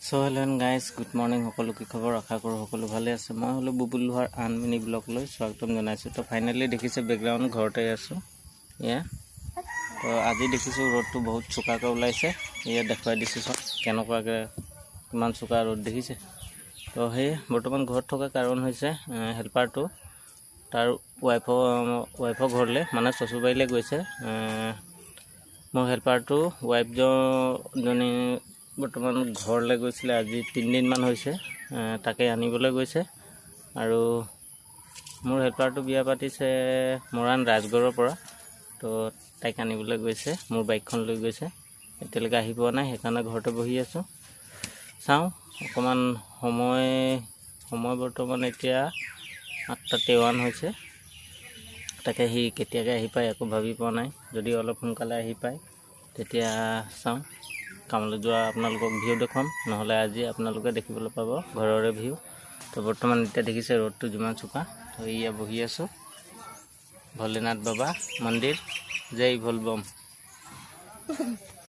So hello guys, good morning. সকলো কি খবৰ? আশা কৰোঁ সকলো ভালে আছে। মই হ'লো বুবুল লোহাৰ আন মিনি ব্লগ লৈ স্বাগতম জনাইছোঁ। তো ফাইনেলি দেখিছে বেকগ্ৰাউণ্ড, ঘৰতে আছোঁ এয়া। তো আজি দেখিছোঁ ৰ'দটো বহুত চোকাকৈ ওলাইছে। এয়া দেখুৱাই দিছোঁ চাওক, কেনেকুৱাকৈ কিমান চোকা ৰ'দ দেখিছে। তো সেই বৰ্তমান ঘৰত থকা কাৰণ হৈছে হেল্পাৰটো তাৰ ৱাইফৰ ঘৰলৈ, মানে শ্বশুৰবাৰীলৈ গৈছে। মোৰ হেল্পাৰটো ৱাইফজনী বৰ্তমান ঘৰলৈ গৈছিলে, আজি 3 দিনমান হৈছে, তাকে আনিবলৈ গৈছে। আৰু মোৰ হেল্পাৰটো বিয়া পাতিছে মৰাণ ৰাজগড়ৰ পৰা। তো তাইক আনিবলৈ গৈছে, মোৰ বাইকখন লৈ গৈছে। এতিয়ালৈকে আহি পোৱা নাই, সেইকাৰণে ঘৰতে বহি আছোঁ। চাওঁ অকণমান সময় সময় বৰ্তমান এতিয়া 8:53 হৈছে। তাকে সি কেতিয়াকৈ আহি পায় একো ভাবি পোৱা নাই। যদি অলপ সোনকালে আহি পায়, তেতিয়া চাওঁ কামলৈ যোৱা আপোনালোকক ভিউ দেখুৱাম, নহ'লে আজি আপোনালোকে দেখিবলৈ পাব ঘৰৰে ভিউ। তো বৰ্তমান এতিয়া দেখিছে ৰ'দটো যিমান চোকা। তো এয়া বহি আছোঁ, ভোলেনাথ বাবা মন্দিৰ, জয় ভোলবম।